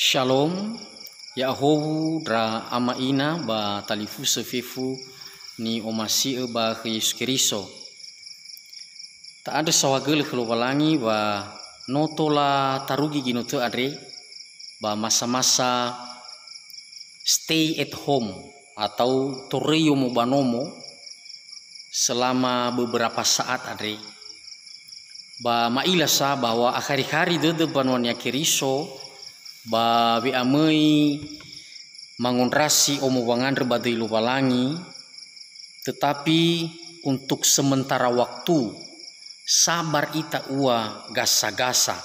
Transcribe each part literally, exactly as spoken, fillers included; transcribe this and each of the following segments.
Shalom, ya'ahowu ndra ama ina ba talifusö fefu ni'omasi'ö ba khö Yesu Keriso. Ta'andrö saohagölö khö Lowalangi wa no tola tarugi ginötö andre ba masa-masa stay at home atau toröi yomo ba nomo selama beberapa saat andre. Ba ma'ila sa bahwa akhari-khari dödö mbanua-Nia Keriso ba we'amöi mangondrasi omo wangandrö ba döi Lowalangi, tetapi untuk sementara waktu, sabar ita ua gasa-gasa.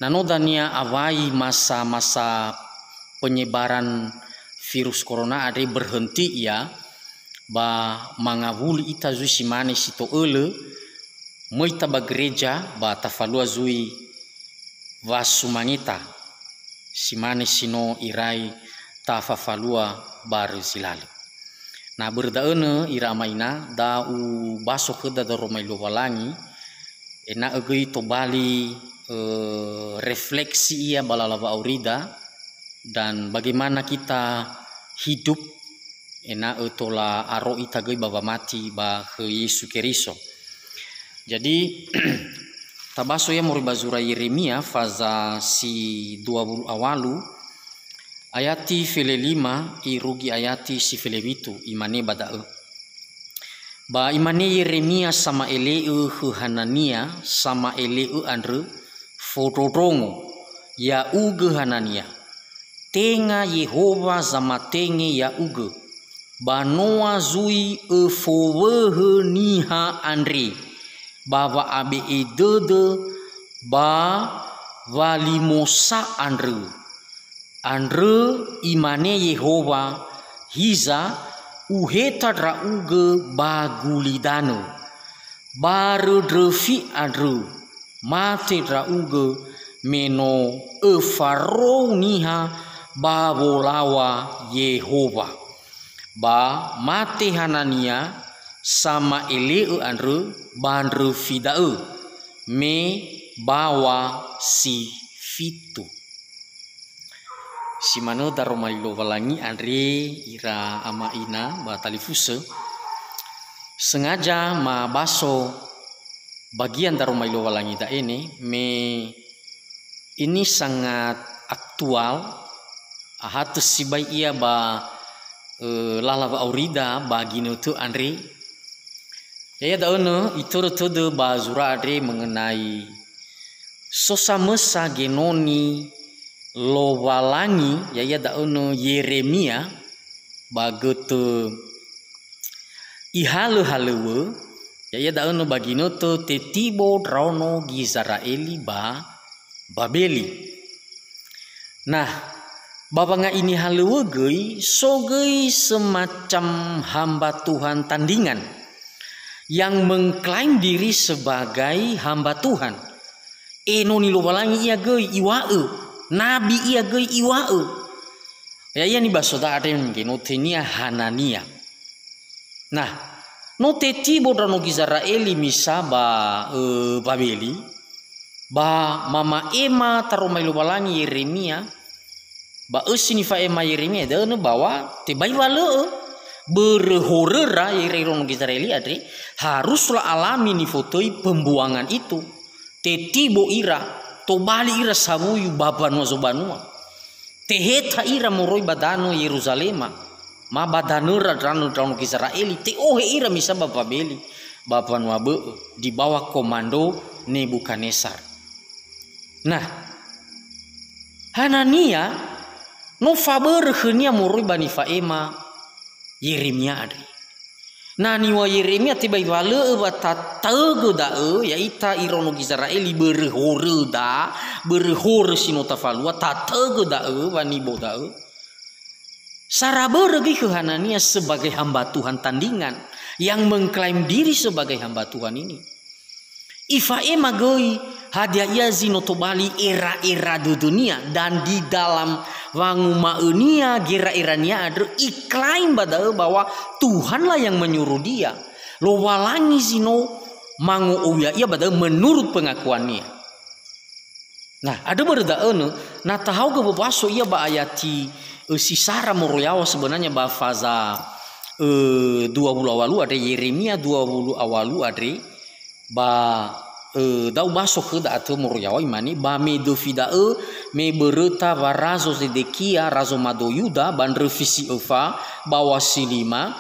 Na no dania awai masa-masa penyebaran virus corona andre berhenti ia, ba mangawuli ita zui si mane si to'ölö, möi ita ba gereja, ba tafalua zui wasumangeta, si mane si no irai tafafalua barö zi lalö. Na börö da'ö nö, ira ama ina, da ubaso khöda daroma li Lowalangi, ena'ö göi tobali, eh, refleksi ia ba lala wa'aurida, dan bagaimana kita hidup ena'ö tola aro ita göi ba wamati ba khö Yesu Keriso. Jadi, tabaso ia moroi ba zura Yeremia faza si dua wulu awalu, ayati fele lima irugi ayati si fele witu, imane ba da'ö. Ba imane Yeremia sama'ele'ö khö Hanania, sama'ele'ö andrö, fondrondrongo, ya'ugö Hanania. Tenga Yehowa zamatenge ya'ugö, ba noa zui öfowöhö niha andre, ba wa'abe'e dödö ba walimosa andrö. Andrö imane Yehowa, hiza, uheta ndra'ugö ba gulidanö. Barö ndröfi andrö, mate ndra'ugö, me no öfarou niha ba wolaŵa Yehowa. Ba mate Hanania sama'ele'ö andrö ba ndröfi da'ö, me baŵa si fitu. Si manö daroma li Lowalangi andre, ira ama ina ba talifusö. Sengaja mabaso bagian daroma li Lowalangi da'e ne, me ini sangat aktual, ahatö sibai ia ba, eh, lala wa'aurida ba ginötö andre. Ya'ia da'ö nö itörö tödö ba zura andre mengenai so samösa genoni Lowalangi, ya'ia da'ö nö Yeremia, ba götö ihalöhalöŵö, ya'ia da'ö nö ba ginötö tetibo ndraono Gizera'eli ba Babeli. Nah, ba wanga'i nihalöŵö göi, so göi semacam hamba Tuhan tandingan yang mengklaim diri sebagai hamba Tuhan. Enoni Lowalangi ia göi iŵa'ö, nabi ia göi iŵa'ö. Ya'ia nibaso da'a andre, manggenotenia Hanania. Nah, no tetibo ndraono Gizera'eli misa ba, eh, Babeli, ba mama'ema taroma li Lowalangi Yeremia, ba ösi nifa'ema Yeremia, da'ö nö baŵa tebai wa lö'ö, börö horöra ira iraono Gizera'eli andre, haruslah alami nifotöi pembuangan itu. Tetibo ira, tobali ira sawuyu ba mbanua zobanua. Teheta ira moroi ba danö Yeruzalema, ma ba danöra ndraono, ndraono Gizera'eli, te'ohe ira misa ba Babeli, ba mbanua bö'ö, di bawah komando Nebukadnesar. Nah, Hanania no fabörö khönia moroi ba nifa'ema Yeremia andre. Na niŵa'ö Yeremia tebai wa lö'ö wa tataögö da'ö, ya'ita iraono Gizera'eli börö horöda, börö horö si no tafalua, tataögö da'ö wa nibo da'ö. Sara börö göi khö Hanania sebagai hamba Tuhan tandingan, yang mengklaim diri sebagai hamba Tuhan ini. Ifa'ema göi hadia ia zi no tobali era-era dödönia, dan di dalam wanguma'önia gera-erania andrö, iklaim ba da'ö bahwa Tuhanlah yang menyuruh dia. Lowalangi zi no mango'ou ya'ia ba da'ö menurut pengakuannia. Nah, andrö börö da'ö, na tahaogö wowuso ia ba ayati, ö, si sara moroi yaŵa sebenarnya ba faza, ö, dua wulu a walu andre, Yeremia dua wulu a walu andre, ba, ö, da'ö ubaso khöda atö moroi yaŵa, imane, ba me döfi da'ö, me böröta wa Razo Zedekia, razo mado Yuda, ba ndröfi si öfa, ba wa si lima,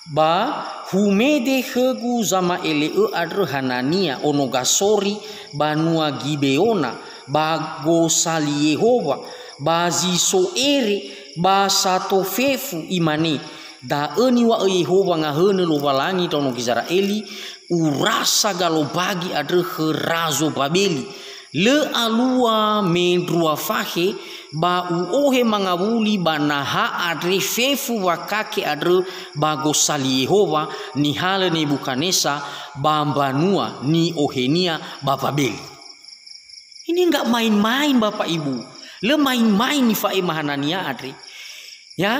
ba humede khögu zama'ele'ö andrö Hanania, ono gasori, banua Gibeona, ba gosali Yehowa, ba zi so ere, ba sato fefu, imane, "Da'ö niŵa'ö Yehowa ngahönö Lowalangi ndraono Gizera'eli, urasa galobagi andrö khö razo Babeli. Lö alua mendrua fakhe, ba u'ohe mangawuli ba naha andre fefu wakake andrö ba gosali Yehowa nihalö Nebukadnezar ba mbanua ni'ohenia ba Babeli." Ini enggak main-main, Bapak Ibu. Lö main-main nifa'ema Hanania andre. Ya,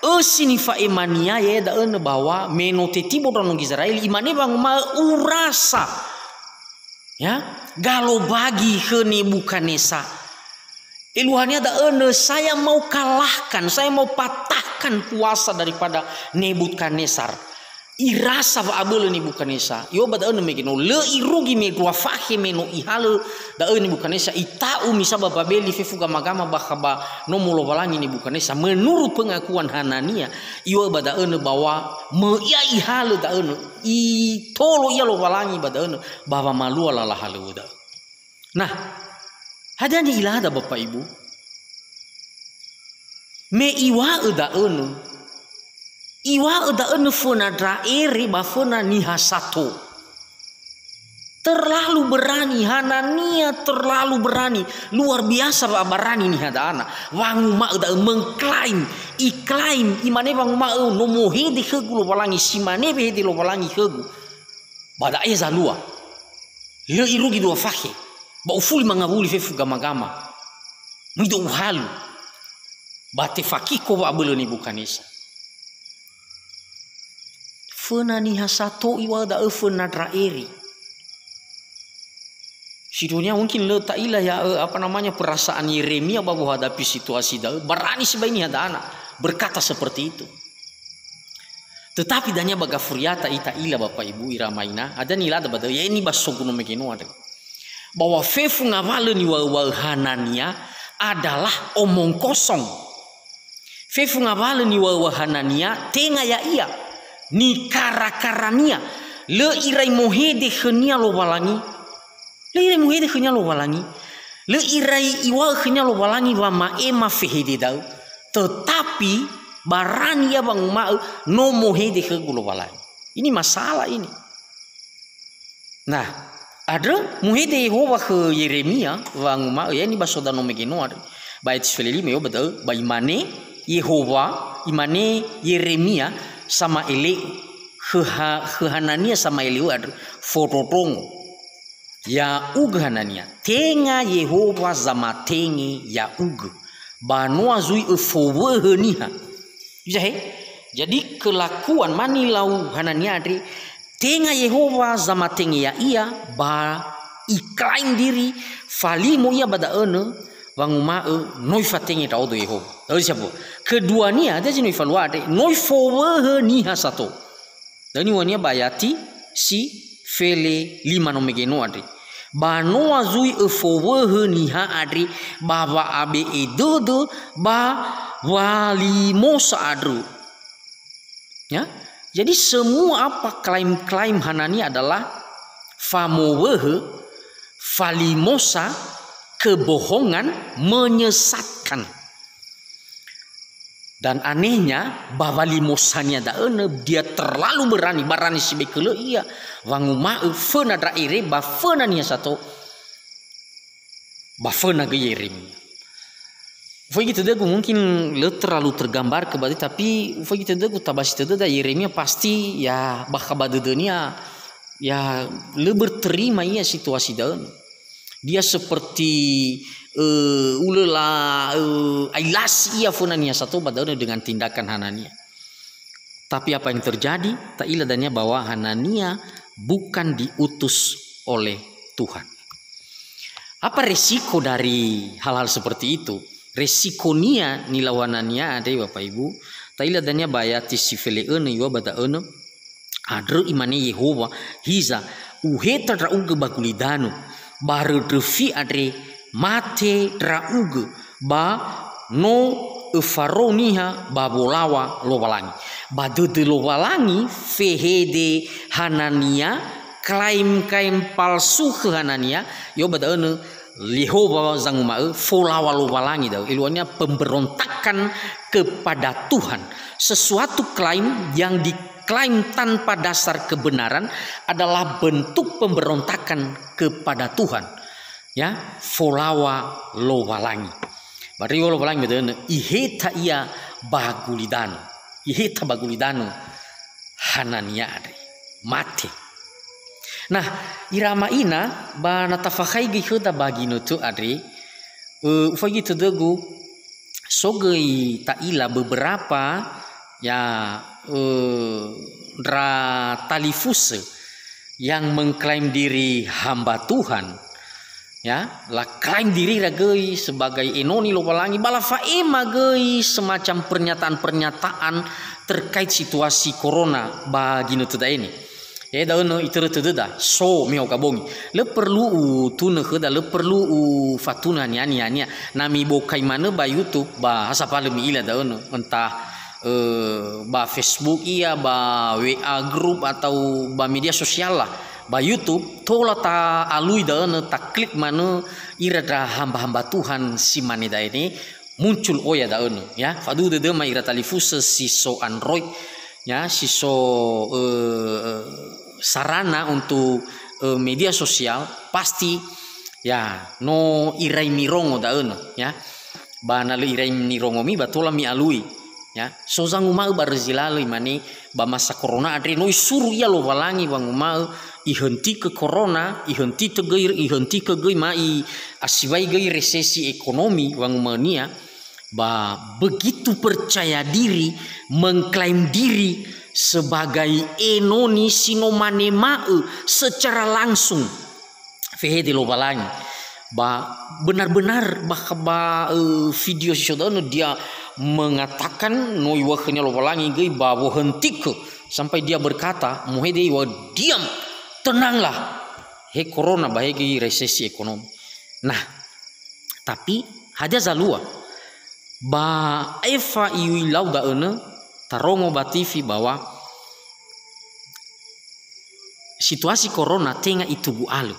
ösi nifa'emania, ya, da'ö nö bawa me no tetibo ndraono Gizera'eli, imane wanguma'ö, "Urasa, ya, galobagi khö Nebukadnezar." Eluahania da'ö nö, "Saya mau kalahkan, saya mau patahkan kuasa daripada Nebukadnezar." Irasa wa'abölö Nebukadnezar. Iŵa'ö ba da'ö nö mege no lö irugi me dua fakhe me no ihalö da'ö Nebukadnezar, ita'u misa ba Babeli fefu gama-gama bakha ba nomo Lowalangi Nebukadnezar. Menurut pengakuan Hanania, iŵa'ö ba da'ö nö bawa möi ihalö da'ö nö, itolo ia Lowalangi ba da'ö nö, ba wamalua lala halöŵö da'ö. Nah, hadia ni'ilada, Bapak Ibu? Me iŵa'ö da'ö nö, iŵa'ö da'ö nö föna ndra ere ba föna niha sato. Terlalu berani, Hanania terlalu berani, luar biasa wa'abarani niha da'ana. Wanguma'ö da'ö, mengklaim, iklaim, imane wanguma'ö, "No mohede khögu Lowalangi, si mane wehede Lowalangi khögu." Ba da'e zalua. Lö irugi dua fakhe. Ba ufuli mangawuli fefu gama-gama. Möi da'ö uhalö. Ba tefakiko wa'abölö Nebukadnezar. Föna niha sato iŵa'ö da'ö föna ndra ere. Sindruhunia mungkin lö ta'ila ya, eh, apa namanya, perasaan Yeremia ba menghadapi situasi da'ö. Berani sibai niha da'ana berkata seperti itu. Tetapi dania ba gafuriata ita ila, Bapak Ibu, ira maina, hadia nilada ba da'ö, ya'ia nibasogu no mege no andre. Bahwa fefu ngawalö niŵa'ö-ŵa'ö Hanania adalah omong kosong. Fefu ngawalö niŵa'ö-ŵa'ö Hanania tenga ya'ia, nikara-karania, lö irai mohede khönia Lowalangi, lö irai mohede khönia Lowalangi, lö irai iŵa'ö khönia Lowalangi wama'ema fehede da'ö, tetapi barani ia wanguma'ö, "No mohede khögu Lowalangi." Ini masalah ini. Nah, andrö muhede Yehowa khö Yeremia wanguma'ö, ya'ia nibaso da'ö no mege no andre. Ba ayat si fele lima, iŵa'ö ba da'ö, ba imane Yehowa, imane Yeremia sama'ele'ö khö Ha-, khö Hanania sama'ele'ö andrö, "Fondrondrongo, ya'ugö Hanania, tenga Yehowa zamatenge ya'ugö, ba no azui öfowöhö niha." Bisa he? Jadi kelakuan manilau Hanania andre, tenga Yehowa zamatenge ya'ia, ba iklaim diri, falimo ia ba da'ö nö wanguma'ö, "No ifatenge ndra'odo Yehowa." Da'ö zi sambua. Keduania, hadia zi no ifalua andre, "No ifowöhö niha sato." Da'ö niŵa'önia ba ayati si fele lima no mege no andre. Ba no azui öfowöhö niha andre ba wa'abe'e dödö ba walimosa andrö. Ya, jadi semua apa klaim-klaim Hanania adalah famowöhö, falimosa, kebohongan, menyesatkan. Dan anehnya, ba walimosania da'ö nö dia terlalu berani, barani sibai kölö ia, wanguma'ö föna ndra ere ba föna niha sato, ba föna göi Yeremia. Ufaigi tödögu mungkin lö terlalu tergambarkö ba dödö, tapi ufaigi tödögu tabasi tödöda Yeremia pasti ya bakha ba dödönia ya lö berterima ia situasi da'ö nö. Dia seperti, eh, ulö la, eh, ailasi ia föna niha sato ba da'ö nö dengan tindakan Hanania. Tapi apa yang terjadi? Ta'ila dania bahwa Hanania bukan diutus oleh Tuhan. Apa resiko dari hal-hal seperti itu? Resikonia nilau Hanania andre, Bapak Ibu, ta'ila dania ba ayati si fele'önö yua ba da'önö, andrö imane Yehowa, "Hiza, uheta ndra'ugö ba gulidanö, ba röndröfi andre mate ndra'ugö, ba no öfarou niha ba wolaŵa Lowalangi." Ba dödö Lowalangi fehede Hanania, klaim-klaim palsu khö Hanania, yua ba da'önö Yehowa zanguma'ö, folaŵa Lowalangi da'ö. Eluahania pemberontakan kepada Tuhan. Sesuatu klaim yang diklaim tanpa dasar kebenaran adalah bentuk pemberontakan kepada Tuhan. Ya, folaŵa Lowalangi. Ba riŵa Lowalangi ba da'önö, iheta ia ba gulidanö. Iheta ba gulidanö Hanania andre. Mate. Nah, ira ama ina, ba na tafahaigöi khöda ba ginötö andre, ö, ufaigi tödögu, so göi ta'ila beberapa, ya, ö, ndra talifusö yang mengklaim diri hamba Tuhan, ya, laklaim diri ira göi sebagai enoni Lowalangi, ba lafa'ema göi semacam pernyataan-pernyataan terkait situasi corona ba ginötö da'e ni. Ya, da'önö itörö tödöda, so mehau gabongi. Lö perlu utunö khöda, lö perlu ufatunö hania-hania. Na mibokai manö ba YouTube, ba ha sambua lö mi'ila da'önö, entah, eh, ba Facebook ia, ba W A group atau ba media sosial lah, ba YouTube, tola ta'alui da'önö, taklik manö ira ndra hamba-hamba Tuhan si mane da'e ni, muncul oya da'önö, ya. Faduhu dödöma ira talifusö si so Android, ya, si so, eh, sarana untuk, eh, media sosial, pasti, ya, no irai mirongo da'önö, ya. Ba na lö irai nirongomi, ba tola mi'alui, ya. So zanguma'ö ba rözi lalö, imane, ba masa corona andre, no isuru ia Lowalangi wanguma'ö, ihöntikö corona, ihöntikö göi, ihöntikö göi ma'i asiwai göi resesi ekonomi wanguma'önia, ba begitu percaya diri, mengklaim diri sebagai enoni si no manema'ö secara langsung fehede Lowalangi. Ba benar-benar ba, ba, eh, video si so da'önö dia mengatakan no iŵa'ö khönia Lowalangi göi ba wohöntikö, sampai dia berkata, mohede iŵa'ö, "Diam, tenanglah, he corona, ba he göi resesi ekonomi." Nah, tapi hadia zalua? Ba aefa ilau da'önö, tarongo ba T V bahwa situasi corona tenga itugu alö.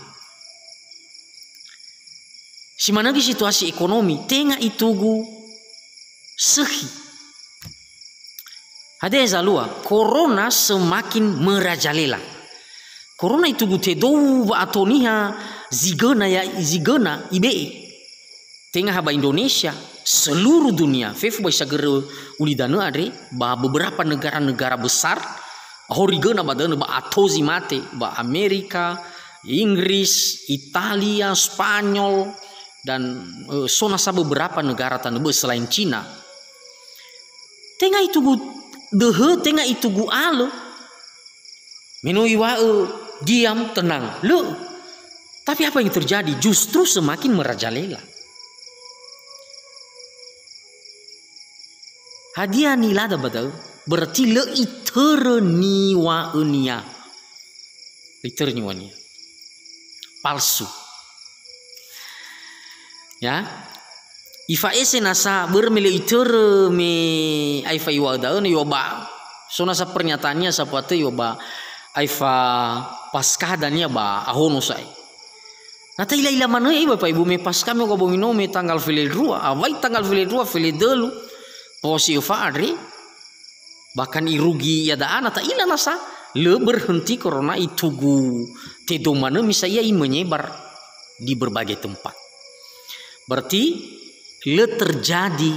Si manö göi situasi ekonomi, tenga itugu sökhi. Hadia zalua? Corona semakin merajalela. Corona itugu tedou wa'ato niha zi göna ya, zi göna ibe'e. Tenga ha ba Indonesia, seluruh dunia, fefu ba isagörö ulidanö andre, ba beberapa negara-negara besar, ahori göna ba da'önö ba ato zi mate, ba Amerika, Inggris, Italia, Spanyol, dan, eh, so nasa beberapa negara tanö bö'ö selain Cina. Tenga itugu döhö, tenga itugu alö. Me no iŵa'ö, "Diam, tenang." Lö. Tapi apa yang terjadi? Justru semakin merajalela. Hadia nilada ba da'ö? Berarti lö itörö niŵa'önia. Lö itörö niŵa'önia. Palsu. Ya. Ifa'ese nasa, börö me lö itörö me aefa iŵa'ö da'ö, na iŵa'ö ba, so nasa pernyataannia satua tö iŵa'ö ba aefa Paskah dania ba ahono sa'ae. Na ta'ila-ila manö ia, Bapak Ibu, me Paskah me oga bongi no me tanggal felendrua, awai tanggal felendrua, feledölu, po si öfa andre, bahkan irugi ia da'a na ta'ila nasa, lö berhenti corona, itugu tedou manö, misalnya ia menyebar di berbagai tempat. Berarti lö terjadi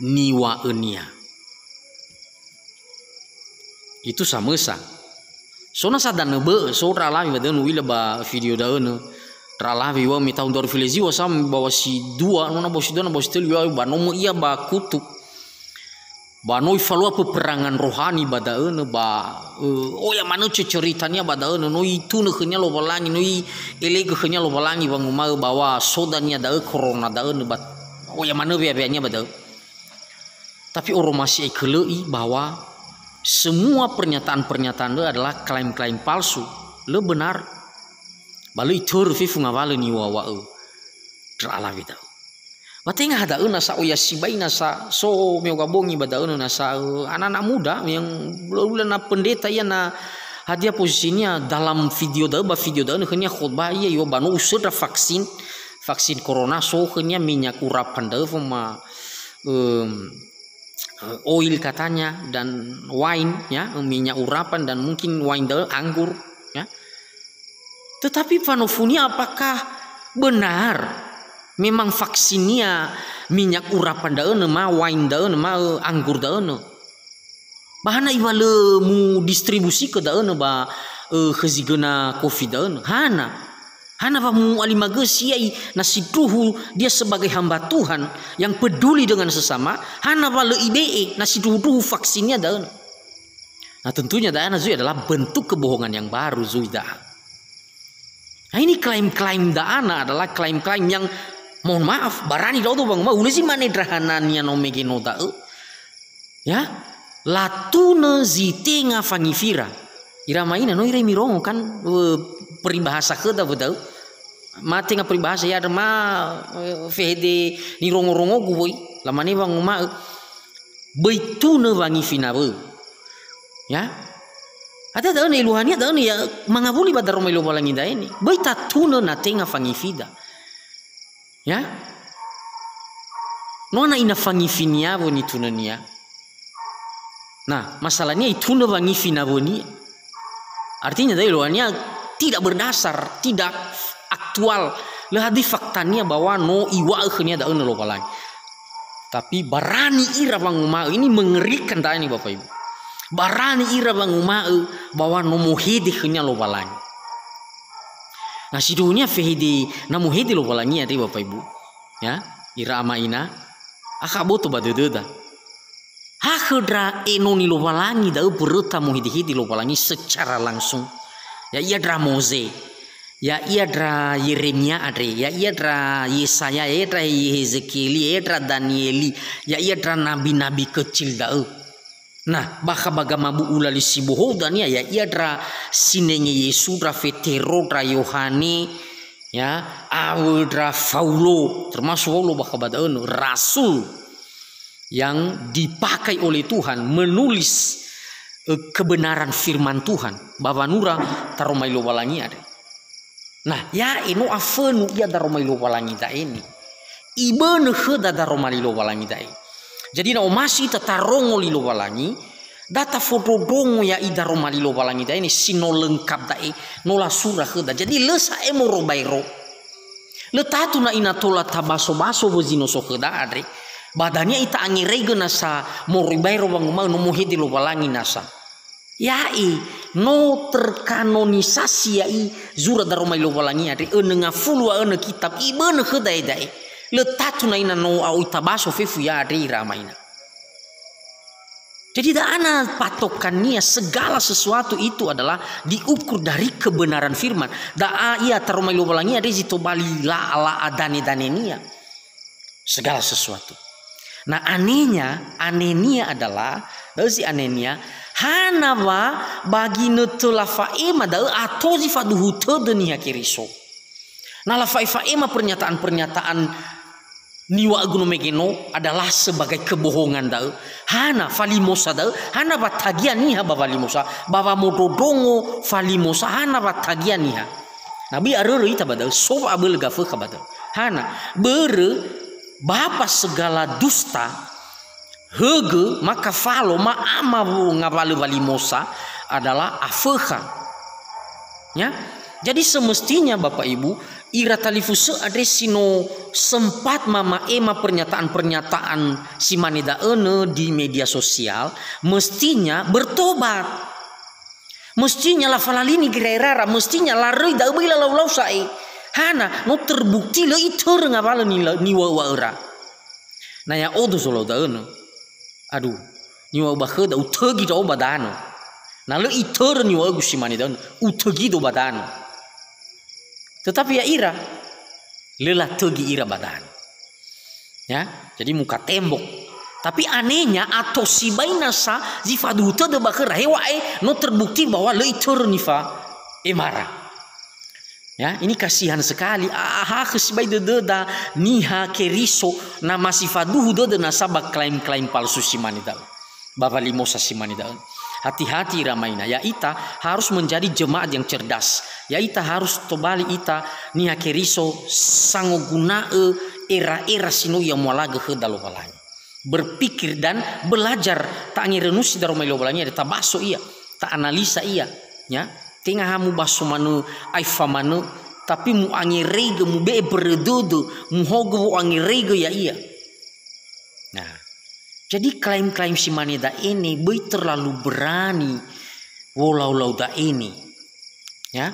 niŵa'önia. Itu samösa. So nasa danö bö'ö, so ndra alawe ba da'ö no u'ila ba video da'ö nö. Ndra alawe iŵa'ö me tahun dua ribu feleziwa sa ba wasi dua, no na ba wasi dua, na ba wasi tölu iŵa'ö ba nomö ia ba kutub. Ba no ifalua peperangan rohani ba da'önö, ba, ö, oya manö ceritania ba da'önö, no itunö khönia Lowalangi, no i'elegö khönia Lowalangi wanguma'ö bahwa so dania da'ö korona da'önö, ba oya manö weaweania ba da'ö. Tapi oromasi ai kölö'i bahwa semua pernyataan-pernyataan da'ö adalah klaim-klaim palsu, lö benar. Ba lö itörö fefu ngawalö niŵa'ö ndra alawe da'ö. Ba tenga ha da'ö nasa oya sibai nasa so meoga bongi ba da'ö nasa, ö, anak-anak muda yang belum na pendeta ia na hadia posisinia dalam video da'ö ba video da'ö khönia khotbah ia, yo ba no usöndra vaksin, vaksin corona so khönia minyak urapan da'ö foma, em, eh, oil katanya dan wine ya, minyak urapan dan mungkin wine da'ö anggur ya. Tetapi fanofunia apakah benar memang vaksinnia minyak urapan da'önö ma wine da'önö ma, eh, anggur da'önö? Ba hana iŵa'ö mudistribusike da'önö ba, eh, khö zi göna covid da'önö? Hana? Hana wa mu'alimagösi ia i na sindruhu dia sebagai hamba Tuhan yang peduli dengan sesama? Hana wa lö ibe'e na sindruhu-ndruhu vaksinnia da'önö? Nah, tentunya da'e na zui adalah bentuk kebohongan yang baru zui da'a. Nah, ini klaim-klaim da'ana adalah klaim-klaim yang, mohon maaf, barani ndra'odo wanguma'ö, hulö zi mane ndra hanania no mege no da'ö. Ya, latunö zi tenga fangifira. Ira ma'ina no ira mirongo kan, eh, peribahasa khöda wö da'ö. Ma tenga peribahasa ya ma, eh, fehede nirongo-rongogu wöi. Lamane wanguma'ö, böi tunö wangifi nawö. Ya. Ada da'ö ne eluahania da'ö ne ya mangawuli ba daroma Lowalangi da'e ne. Böi tatunö na tenga fangifida. Ya. No na ina fangifinia wö nitunönia. Nah, masalahnya itunö wangifi nawönia. Artinya da'e eluahania tidak berdasar, tidak aktual. Lö hadia faktania bahwa no iŵa'ö khönia da'önö Lowalangi. Tapi barani ira wanguma'ö, ini mengerikan da'e ni Bapak Ibu. Barani ira wanguma'ö bahwa no mohede khönia Lowalangi. Nah, sindruhunia fehede, na mohede Lowalangi andre Bapak Ibu. Ya, ira ama ina, akha boto ba dödöda. Ha khö ndra enoni Lowalangi da'ö mböröta mohede-hede Lowalangi secara langsung. Ya'ia ndra Moze, ya'ia ndra Yeremia andre, ya'ia ndra Yesaya, ya'ia ndra Yehezekieli, ya'ia ndra Danieli, ya'ia ndra nabi-nabi kecil da'ö. Nah, bakha ba gamabu'ula li sibohou dania, ya'ia ndra sinenge Yesu, ndra Fetero, ndra Yohane, ya, awö ndra Faulo, termasuk Faulo bakha ba da'önö, rasul yang dipakai oleh Tuhan menulis, eh, kebenaran firman Tuhan ba wanura taromai Lowalangi andre. Nah, ya'e no afönu ia daromai Lowalangi da'e ni. Ibönö khöda daroma li Lowalangi da'e. Jadi na omasi ita tarongo li Lowalangi, da tafondrondrongo ya'i daroma li Lowalangi da'e ni si no lengkap da'e, no lasura khöda. Jadi lö sa'ae moroi baero. Lö tatu na ina tola tabaso-baso wö zi no so khöda andre. Ba dania ita angeraigö nasa moroi baero wanguma'ö no mohede Lowalangi nasa. Ya'e, no terkanonisasi ya'i zura daroma li Lowalangi andre, önö ngafulu a önö kitab, ibönö khöda da'e. Lö tatu na ina no a'oi tabaso fefu ia andre ira ama ina. Jadi da'ana patokannia, segala sesuatu itu adalah diukur dari kebenaran firman. Da'a ia taroma li Lowalangi andre zi tobali la'a-la'a dane-danenia. Segala sesuatu. Nah, anehnya, anehnia adalah, da'ö zi anehnia, hana wa ba ginötö lafa'ema da'ö ato zi faduhu tödö niha Keriso. Na lafa'e-fa'ema pernyataan-pernyataan niŵa'ögu no mege no adalah sebagai kebohongan da'ö. Hana falimosa da'ö, hana wa tagia niha ba walimosa, ba wamondrondrongo falimosa, hana wa tagia niha. Na böi arörö ita ba da'ö, so wa'abölö gafökha ba da'ö. Hana, börö bapa segala dusta, högö, makafalo, ma'ama wo-, ngawalö walimosa adalah afökha. Ya. Jadi semestinya Bapak Ibu, ira talifusö andre si no sempat mama'ema pernyataan-pernyataan si mane da'önö di media sosial, mestinya bertobat. Mestinya lafalalini gera'erara, mestinya laröi da'ö böi lalau-lau sa'ae. Hana, no terbukti lö itörö ngawalö nila-, niŵa'ö-wa'öra. Na ya'odo zolau da'önö. Aduh, Niŵa'ö ba khöda, "Utögi ndra'o ba danö." Na lö itörö niŵa'ögu si mane da'ö, "Utögido ba danö." Tetapi ya'ira, lö latögi ira ba danö. Ya, jadi muka tembok. Tapi anehnya, ato sibai nasa zi faduhu tödö ba khöra, heŵa'ae no terbukti bahwa lö itörö nifa'emara. Ya, ini kasihan sekali. Ahakhö sibai dödöda niha Keriso na masi faduhu dödö nasa ba klaim-klaim palsu si mane da'ö. Ba walimosa si mane da'ö. Hati-hati ira maina. Ya'ita harus menjadi jemaat yang cerdas. Ya'ita harus tobali ita niha Keriso sangoguna'ö era-era si no I'amualagö khöda Lowalangi. Berpikir dan belajar, ta'angerenusi daroma li Lowalangi, ada tabaso ia, ta'analisa ia, ya. Tenga ha mubaso manö, aefa manö, tapi mu'angereigö, mube'e mbörö dödö, muhogö wo'angereigö ya'ia. Nah, jadi klaim-klaim si mane da'e ne, böi terlalu berani wolau-lau da'e ne. Ya.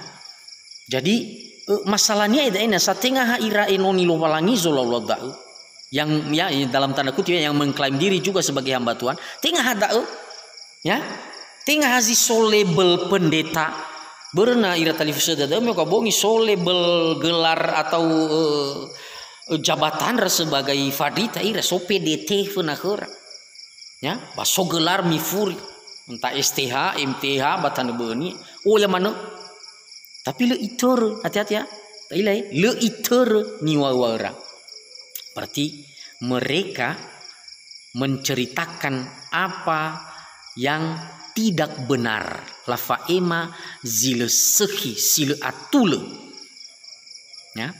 Jadi, eh, masalahnia da'e ne, sa tenga ha ira enoni Lowalangi zolau-lau da'ö. Yang, ya, dalam tanda kutip, ya, yang mengklaim diri juga sebagai hamba Tuhan. Tenga ha da'ö, ya. Tenga ha zi so label pendeta. Börö na ira talifusöda da'ö, me ka bongi so label gelar atau, eh, eh, jabatan ra sebagai fadrita ira, so P D T föna khöra. Ya, ba so gelar mifuri. Entah S T H, M T H, ba tanö bö'önia. Oya manö. Tapi lö itörö, hati-hati ya. Ta'ila, eh? Lö itörö niŵa'ö-wa'öra. Berarti mereka menceritakan apa yang tidak benar. Lafa'ema zi lö sökhi, si lö atulö. Ya.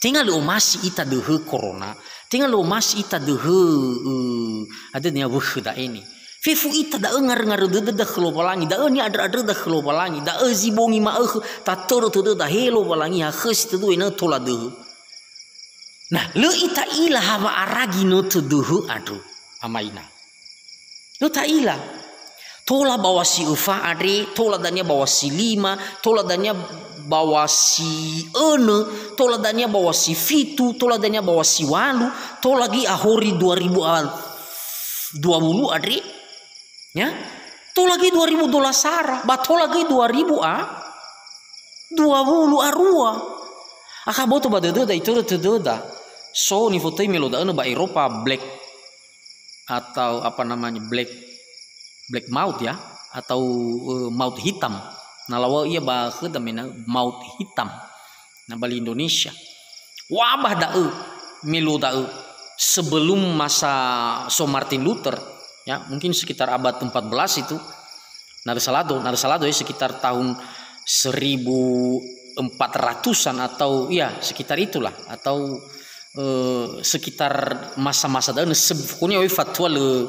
Tenga lö omasi ita döhö corona, tenga lö omasi ita döhö, eh, ada nia wökhö da'e ne. Fefu ita da'ö ngarö-ngarö dödöda khö Lowalangi, da'ö ni'andrö-andröda khö Lowalangi, da'ö zi bongi ma'ökhö tatörö tödöda, he Lowalangi, hakhösi tödö ena'ö tola döhö. Nah, lö ita'ila ha wa'ara ginötö döhö andrö, amaina. Lö ta'ila. Tola bawa si öfa andre, tola dania bawa si lima, tola dania bawa si önö, tola dania bawa si fitu, tola dania bawa si walu, tola göi ahori dua ribu a-, dua wulu andre. Ya? Tola göi dua ribu dua belas sara, ba tola göi dua ribu a, dua wulu a rua. Akha boto ba dödöda, itörö tödöda. So nifotöi melo da'ö ba Eropa black atau apa namanya, black, black mout ya, atau, eh, maut hitam. Na lawa'ö ia ba khöda mena maut hitam. Na ba li Indonesia. Wabah da'ö, melo da'ö sebelum masa so Martin Luther, ya, mungkin sekitar abad empat belas itu. Na lö salado, na lö salado ya, sekitar tahun seribu empat ratusan atau, ya, sekitar itulah, atau, eh, sekitar masa-masa da'ö, se-, pokoknya oi fatua lö,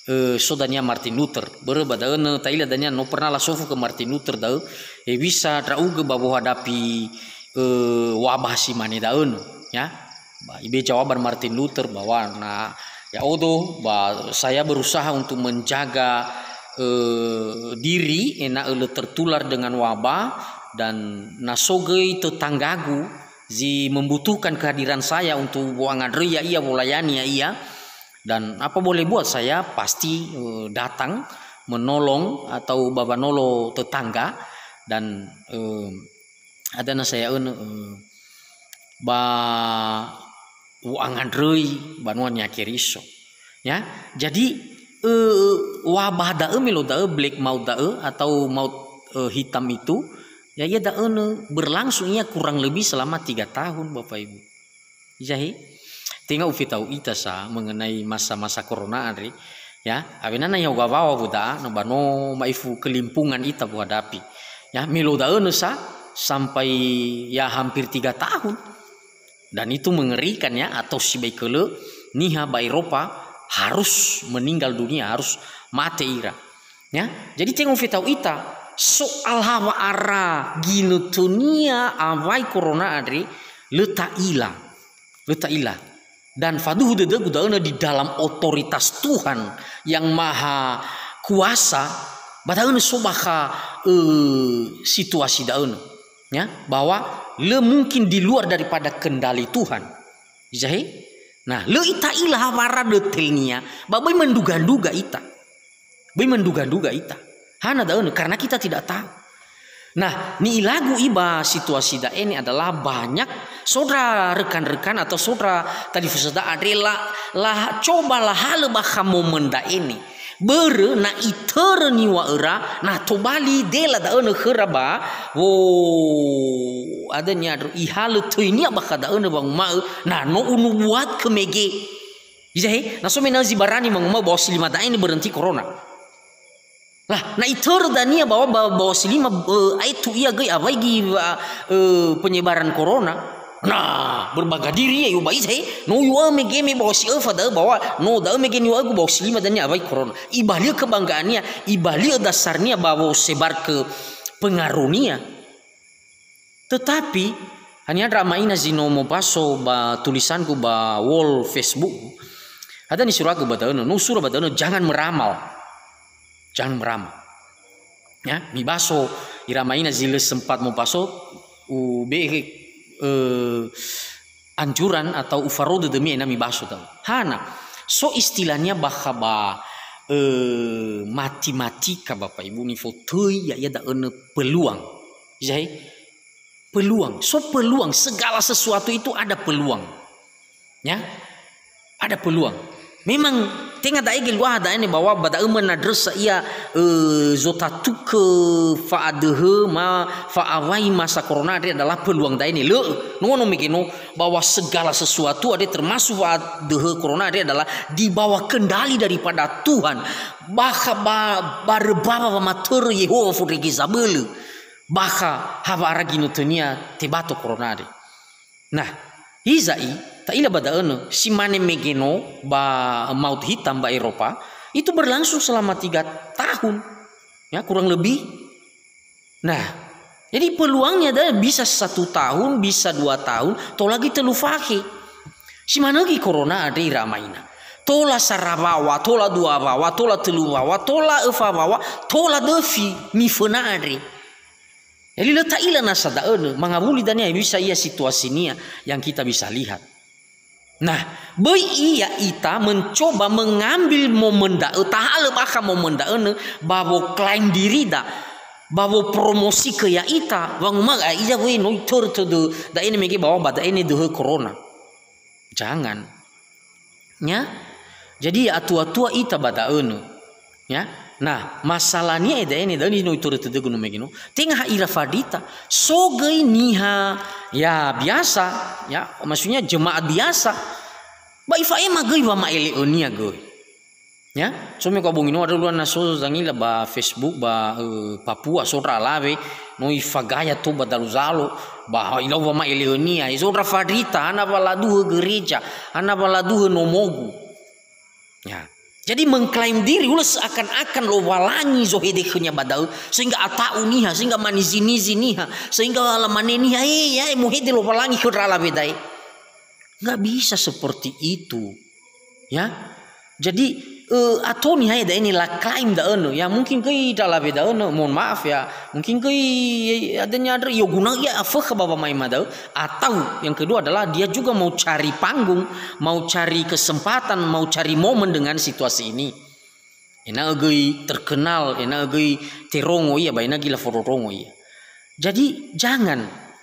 eh, so dania Martin Luther. Börö ba da'ö, ta'ila dania no pernah lasofu ke Martin Luther da'ö, eh, bisa ndra'ugö ba wohadapi, eh, wabah si mane da'ö, ya. Ba, ibe jawaban Martin Luther bahwa na ya'odo, ba, saya berusaha untuk menjaga, eh, diri ena'ö lö tertular dengan wabah, dan na so göi tetanggagu zi membutuhkan kehadiran saya untuk wo'angandröi ya'ia, wolayani ya'ia, dan apa boleh buat, saya pasti, eh, datang menolong atau ba wanolo tetangga, dan, eh, ada na saya önö, eh, ba wo'angandröi banua Niha Keriso. Ya, jadi, eh, wabah da'ö, melo da'ö, black mout da'ö, atau maut, eh, hitam itu, ya, ia da'ö ne berlangsung ia kurang lebih selama tiga tahun, Bapak Ibu. Izahe, tenga ufeta'u ita sa mengenai masa-masa corona andre, ya, awena na ya'o gawawa wö da'a, no ba no ma'ifu kelimpungan ita wö hadapi. Ya, melo da'ö ne sa sampai ya hampir tiga tahun. Dan itu mengerikan ya, atau sibai kölö niha ba Eropa harus meninggal dunia, harus mate ira. Ya, jadi tenga ufeta'u ita, soal ha wa'ara ginötönia awai corona andre, lö ta'ila. Lö ta'ila. Dan faduhu dödögu da'ö ne di dalam otoritas Tuhan yang Maha Kuasa, ba da'ö ne so bakha, eh, situasi da'ö ne. Ya, bahwa lö mungkin di luar daripada kendali Tuhan. Izahe, Nah, lö ita'ila ha wara dötelnia, ba böi menduga-duga ita. Böi menduga-duga ita. Hana da'ö, karena kita tidak tahu. Nah, ni'ilagu i ba situasi da'e ni adalah banyak saudara rekan-rekan atau saudara talifusöda andre la, la coba lahalö bakha momen da'e ni. Börö na itörö niŵa'öra, na tobali dela da'ö nö khöra ba, wo, ada niadro ihalö töinia bakha da'ö nö wanguma'ö, na no unubuat kö mege. Izahe, na so mena'ö zi barani manguma'ö bawa si lima da'e ni berhenti corona. Lah, na itörö dania bawa ba-, bawa si lima, eh, aetu ia göi awai gi, wa-, eh, penyebaran corona. Nah, berbangga diri ia, yo ba izahe, no yu'ö mege me bawa si öfa da'ö bawa, no da'ö mege niŵa'ögu bawa si lima dania awai corona. Ibali'ö kebanggaannia, ibali'ö dasarnia bawa sebar ke pengaruhnia. Tetapi, haniha ndra ama ina zi no mobaso ba tulisanku ba wall Facebook, ada nisuragu ba da'ö nö, no usura ba da'ö nö, jangan meramal. Jangan meramal. Ya, mibaso ira ama ina zi lö sempat mobaso, ube'e, eh, anjuran atau ufarou dödömi ena'ö mibaso da'ö. Hana, so istilahnya bakha ba, eh, matematika, Bapak Ibu, nifotöi ya'ia da'ö nö peluang. Izahe? Peluang. So peluang, segala sesuatu itu ada peluang. Ya? Ada peluang. Memang tenga da'e geluaha da'e ne bawa ba da'ö mö na drösa ia, eh, zotatukö fa'adöhö ma fa'awai masa corona andre adalah peluang da'e ne. Lö'ö. No, no mege no bahwa segala sesuatu andre termasuk fa'adöhö corona andre adalah di bawah kendali daripada Tuhan. Bakha ba, barö bawa wamatörö Yehowa fondrege zabölö. Bakha ha wa'ara ginötönia tebato corona andre. Nah, hiza'i, ta'ila ba da'ö nö, si mane mege no ba Maut Hitam ba Eropa, itu berlangsung selama tiga tahun. Ya, kurang lebih. Nah, jadi peluangnya ada bisa satu tahun, bisa dua tahun, tola göi tölu fakhe. Si manö göi corona andre ira ama ina. Tola sara wawa, tola dua wawa, tola tölu wawa, tola öfa wawa, tola döfi niföna andre. Jadi lö ta'ila nasa da'ö nö, mangawuli dania bisa ia situasinia yang kita bisa lihat. Nah, böi ia ita mencoba mengambil momen da'ö, tahalö bakha momen da'ö nö, ba woklaim dirida, ba wopromosi kö ya'ita, wanguma'ö, "Ai, iza wöi no itörö tödö da'e ne mege bawa ba da'e ne döhö corona." Jangan. Ya. Jadi, ya atua-tua ita ba da'ö nö. Ya. Nah, masalahnia eda ene da'ö ni no itörö tödögu no mege no. Tenga ha ira fadita. So göi niha, ya, biasa, ya, maksudnya jemaat biasa. Ba ifa'ema göi wama'ele'önia göi. Ya, so me ko bongi no ada luar na so zangila ba Facebook ba, eh, Papua so ndra alawe no ifagaya to ba dalu zalo ba ilau wama'ele'önia, eh, so ndra fadita, hana wa laduhö gereja, hana wa laduhö nomogu. Ya. Jadi mengklaim diri, hulö seakan-akan Lowalangi zohede khönia ba da'ö, sehingga ata'u niha, sehingga manizi-nizi niha, sehingga lamane niha, "Eh, ya, eh, muhede Lowalangi khö ndra alawe da'e." Nggak bisa seperti itu. Ya. Jadi, eh, ato niha ya da'e ni laklaim da'ö nö. Ya, mungkin göi ndra alawe da'ö nö, mohon maaf ya. Mungkin göi, eh, ada nyadra, yo guna ia afökha ba wama'ema da'ö. Atau yang kedua adalah dia juga mau cari panggung, mau cari kesempatan, mau cari momen dengan situasi ini. Ena'ö göi terkenal, ena'ö göi terongo ia, ba ena'ö göi laforongo ia. Jadi, jangan.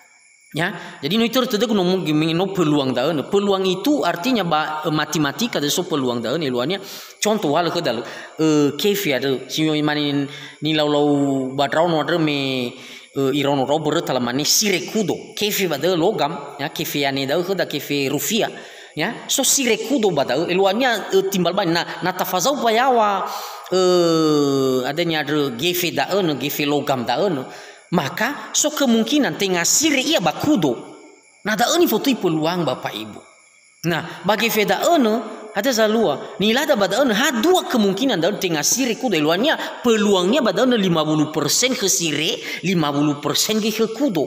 Ya, jadi no itörö tödögu no mungkin no peluang da'ö nö. Peluang itu artinya ba, eh, matematika da'ö so peluang da'ö nö, eluahania. Contoh, uhalö khöda lö, eh, kefe andrö, si mane nilaulau ba ndraono andrö me, eh, iraono ndrao böröta lamane sire kudo. Kefe ba da'ö logam, ya, kefe yane da'ö khöda kefe rufiah. Ya, so sire kudo ba da'ö, eluahania, eh, timbal bania. Na, na tafazau ba yaŵa, eh, ada nyadra gefe da'ö nö, gefe logam da'ö nö, maka so kemungkinan tenga sire ia ba kudo. Na da'ö nifotöi peluang, Bapak Ibu. Nah, ba gefe da'ö nö, ada zalua. Nilada ba da'ö nö, ha dua kemungkinan da'ö nö tenga sire kudo. Eluahania peluangnia ba da'ö nö lima puluh persen khö sire, lima puluh persen göi khö kudo.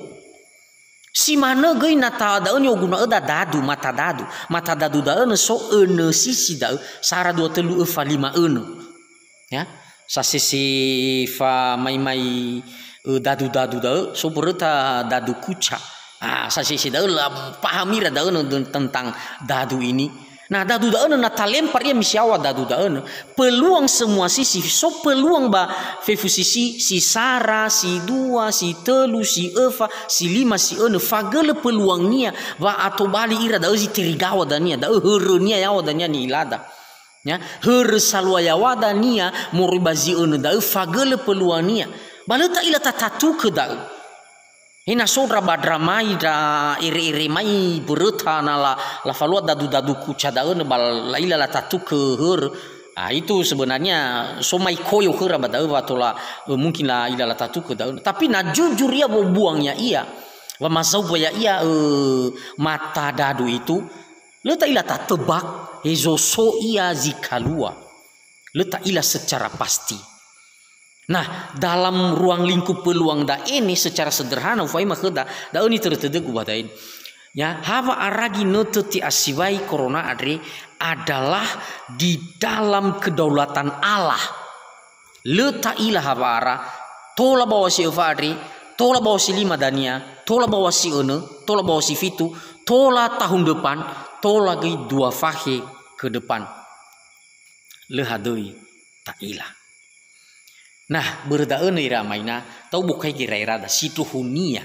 Si manö göi na ta-, da'ö ni'oguna'öda dadu, mata dadu. Mata dadu da'ö nö so önö sisi da'ö, sara dua tölu öfa lima önö. Ya, sasese famaimai, ö, dadu-dadu da'ö, so böröta dadu kuca. Ah, sasese da'ö la paham ira da'ö nö tentang dadu ini. Nah, dadu da'önö na talempar ia misi yaŵa dadu da'önö. Peluang semua sisi, so peluang ba fefu sisi, si sara, si dua, si tölu, si öfa, si lima, si önö, fagölö peluangnia, wa atobali ira da'ö zi terigawa dania, da'ö hörönia yaŵa dania ni'ilada. Ya, hörö salua yaŵa dania moroi ba zi önö da'ö fagölö peluangnia. Ba lö ta'ila tatatukö da'ö. He na so ndra ba ndra mai, ndra ere-ere mai böröta na la-, lafalua dadu-dadu kuca da'önö ba la'ila latatukö hörö. Ah, itu sebenarnya so mai koyo khöra ba da'ö wa tola, eh, mungkin la'ila latatukö da'önö. Tapi na jujur ia wobuang ya'ia, wa mazauba ya'ia, eh, mata dadu itu, lö ta'ila tatebak, hezo so ia zi kalua. Lö ta'ila secara pasti. Nah, dalam ruang lingkup peluang da'e ni secara sederhana ufaima khöda, da'ö nitörö tödögu ba da'e. Ya, ha wa'ara ginötö te'asiwai corona andre adalah di dalam kedaulatan Allah. Lö ta'ila ha wa'ara, tola bawa si öfa andre, tola bawa si lima dania, tola bawa si önö, tola bawa si fitu, tola tahun depan, tola göi dua fahe ke depan. Lö hadöi ta'ila. Nah, börö da'ö nö ira amaina, ta'u bokai gera'erada, sindruhunia.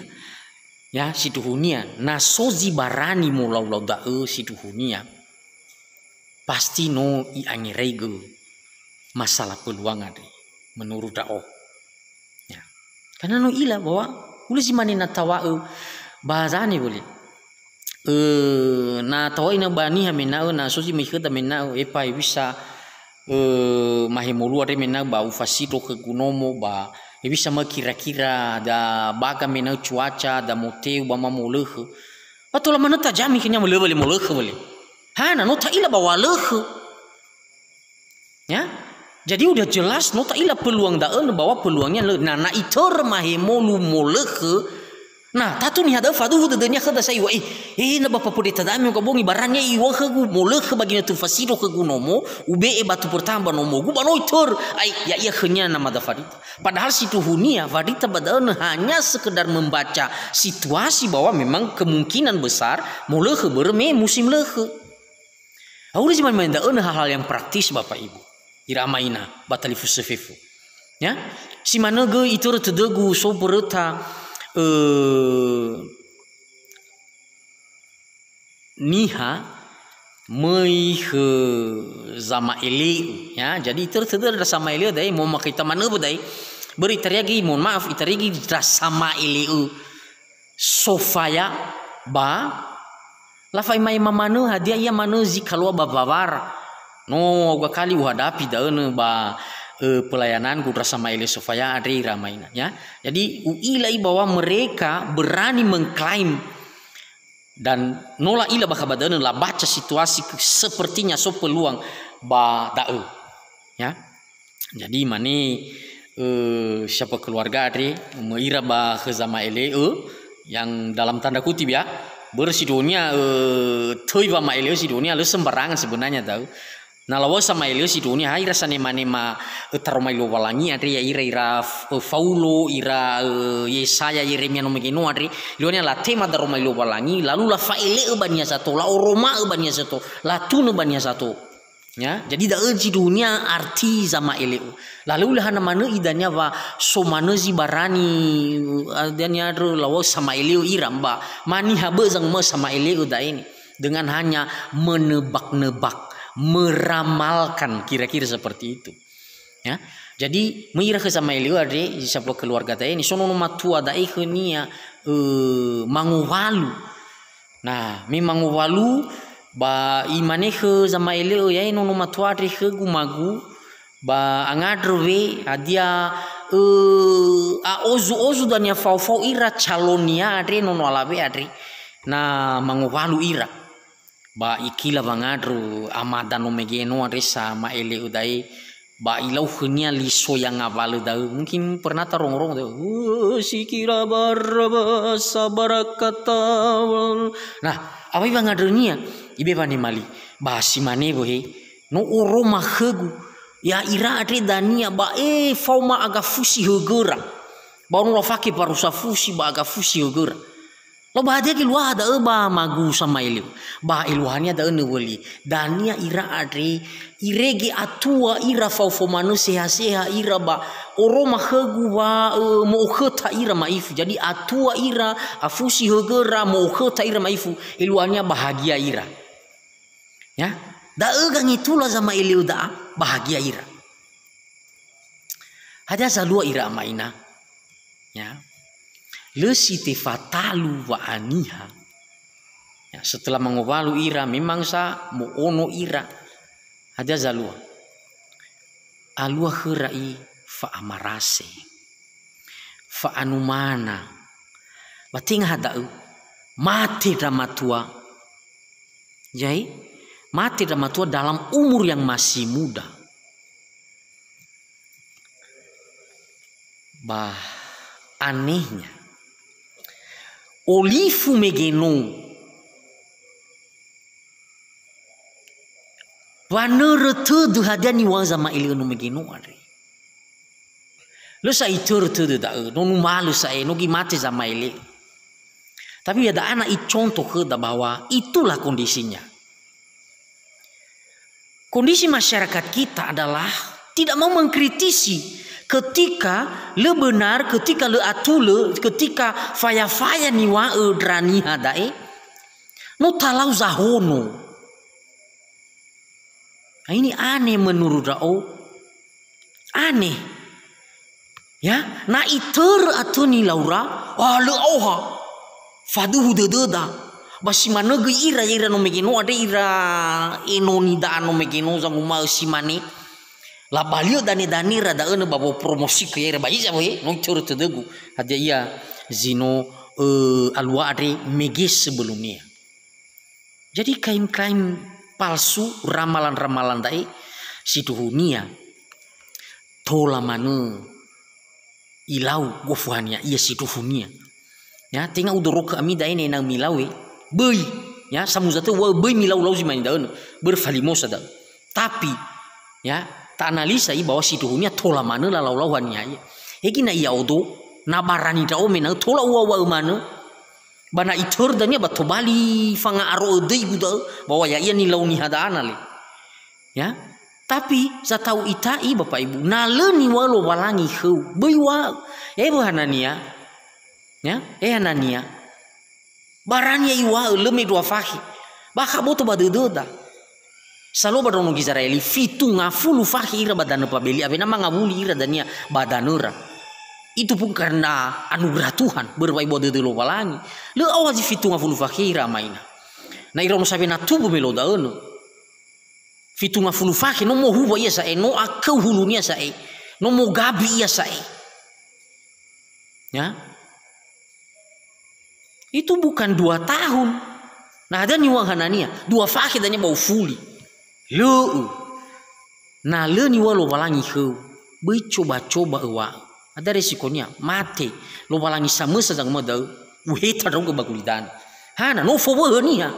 Ya, sindruhunia. Na so zi barani molau-lau da'ö sindruhunia, pasti no i'angeraigö masalah peluang andre, menurut ndra'o. Ya. Karena no i'ila bahwa hulö zi mane na tawa'ö ba zane wöli. Eh, na tawa'ö ina ba niha mena'ö, na so zi mai khöda mena'ö, epa hewisa, eh, mahemolu andre mena'ö ba ufasindro khögu nomo, ba hewisa ma kira-kira da baga mena'ö cuaca, da moteu ba ma molökhö. Ba tola manö tajami khönia, lö wöli molökhö wöli. Hana, no ta'ila ba wa lökhö. Ya? Jadi udah jelas no ta'ila peluang da'ö, bahwa peluangnya lö. Nah, na itörö mahemolu molökhö, nah, tatu niha da'ö faduhu dödönia khöda sa iŵa'ö, eh, eh, na ba papödeta da'ö me gabongi barani iŵa'ö khögu molökhö ba ginötö fasindro khögu nomo, ube'e batu pertama ba nomogu, ba no itörö, ai, ya'ia khönia namada Farita. Padahal sindruhunia Farita ba da'ö hanya sekedar membaca situasi bahwa memang kemungkinan besar molökhö börö me musim lökhö. Hulö zi mane da'ö nö hal-hal yang praktis, Bapak Ibu. Ira amaina, ba talifusö fefu. Ya? Si manö göi itörö tödögu so böröta, eh, niha möi khö zama'ele'ö, ya. Jadi itörö tödö ndra sama'ele'ö da'e, momakhaita manö ba da'e. Börö itaria göi, mohon maaf, itaria göi ndra sama'ele'ö sofaya ba lafa'ema-ema manö hadia ia manö zi kalua ba wawara. No, hauga kali uhadapi da'ö nö ba, eh, pelayanangu ndra sama'ele'ö sofaya andre ira amaina, ya. Jadi, u'ila i bahwa mereka berani mengklaim dan no la'ila bakha ba da'ö nö labaca situasi ke-, sepertinya so peluang ba da'ö. Ya. Jadi mane, eh, siapa keluarga andre, möi ira ba khö zama'ele'ö, yang dalam tanda kutip ya, börö sindruhunia, eh, töi wama'ele'ö sindruhunia, lö sembarangan sebenarnya da'ö. Na lawa'ö sama'ele'ö sindruhunia, ha ira sanema-nema, eh, taroma li Lowalangi andre, ya'ira ira f-, eh, Faulo, ira, eh, Yesaya, Yeremia no mege no andre, luania latema daroma li Lowalangi, lalu lafa'ele'ö ba niha sato, la'oroma'ö ba niha sato, latunö ba niha sato. Ya, jadi da'ö sindruhunia arti zama'ele'ö. Lalu lö hana manö idania wa so manö zi barani, eh, dania andrö lawa'ö sama'ele'ö ira, ba ma niha bö'ö zanguma'ö sama'ele'ö da'e ni. Dengan hanya menebak-nebak, meramalkan, kira-kira seperti itu. Ya. Jadi, möi ira khö zama'ele'ö andre, zi sambua keluarga da'e ni, so nono matua da'e khönia, eh, mangowalu. Nah, me mangowalu, ba imane khö zama'ele'ö, "Ya'e nono matua andre khögu magu, ba angandrö we, hadia, eh, a'ozu-ozu dania fao-fao ira calonnia andre nono alawe andre." Na mangowalu ira. Ba ikila wangandrö amada no mege no andre sama'ele'ö da'e, ba ilau khönia li so ya ngawalö da'ö. Mungkin pernah tarongo-rongo da'ö, "Uh, si kira bara ba sabara kata." Nah, awai wangandrönia? Ibe wanemali. Ba si mane wöhe, no oroma khögu. Ya'ira andre dania ba, eh, faoma aga fusi högöra. Ba no lafake parusa fusi ba aga fusi högöra. Lo ba hadia geluaha da'ö ba magu sama'eleu? Ba eluahania da'ö nöwöli. Dania ira andre, irege atua ira faofo manö seha-seha ira ba oroma khögu wa, ö, mo'okhöta ira ma'ifu. Jadi atua ira, afusi högöra, mo'okhöta ira ma'ifu. Eluahania bahagia ira. Ya, da'ö gangetula zama'eleu da'a, bahagia ira. Hadia zalua ira ama ina? Ya. Lö si tefatalu wa'aniha. Ya, setelah mangowalu ira, memang sa mo'ono ira. Hadia zalua? Alua khöra i fa'amarase. Fa'anumana. Ba tenga ha da'ö, mate ndra matua. Jai, mate ndra matua dalam umur yang masih muda. Bah, anehnya. Olifu mege no. Wanörö tödö hadia niŵa'ö zama'ele'ö no mege no andre. Lö sa itörö tödö da'ö, no numalö sa'ae, no göi mate zama'ele'ö. Tapi ya da'a na icontoh khöda bahwa itulah kondisinya. Kondisi masyarakat kita adalah tidak mau mengkritisi ketika lö benar, ketika lö atulö, ketika faya-faya niŵa'ö ndra niha da'e, no talau zahono. Nah, ini aneh menurut ndra'o. Aneh. Ya, na itörö atö nilaura, ah, lö aoha. Faduhu dödöda. Ba si manö göi ira, ya ira no mege no andre, ira enoni da'a no mege no, zanguma'ö si mane. Labali'ö dane-danera da'önö ba wopromosi'ö ya ira ba hiza we, no itörö tödögu. Hadia ia zi no, ö, alua andre mege sebelumnya. Jadi klaim-klaim palsu, ramalan-ramalan da'e, sindruhunia tola manö ilau gofu hania ia sindruhunia. Ya, tenga udorogö ami da'e ena'ö milau, e, böi. Ya, samuza tö wa böi milau-lau zi mane da'önö, börö falimosa da'ö. Tapi, ya, ta'analisa i bahwa sindruhunia tola manö lalau-lau hania ia. Hegi na ia odo, na barani ndra'o me na'ö tola uŵa'ö manö, Ba na itörö dania ba tobali fanga'aro'ö döigu da'ö, bahwa ya'ia nilau niha da'ana le. Ya. Tapi, zata'u ita'i, Bapak Ibu, na lö niŵa'ö Lowalangi khöu, böi uŵa'ö. E, wö Hanania. Ya, e Hanania. Barani ya iŵa'ö, lö me dua fakhe. Bakha boto ba dödöda. Salua ba ndraono Gizera'eli, fitu ngafulu fakhe ira ba danö Babeli, awena mangawuli ira dania ba danöra. Itu pun karena anugerah Tuhan, börö wa'ebua dödö Lowalangi. Lö aoha zi fitu ngafulu fakhe ira ama ina. Na iraono saŵe na tumbu me lao da'önö. Fitu ngafulu fakhe, no mohuwa ia sa'ae, no akeu hulunia sa'ae, no mogabi ia sa'ae. Ya. Itu bukan dua tahun. Nah, hadia niŵa'ö Hanania, dua fakhe dania ba ufuli. Lö'ö. Na lö niŵa'ö Lowalangi khöu, böi coba-coba öŵa'ö. Ada resikonia, mate. Lowalangi samösa zanguma'ö da'ö, uheta ndra'ugö ba gulidanö. Hana, no fowöhö niha.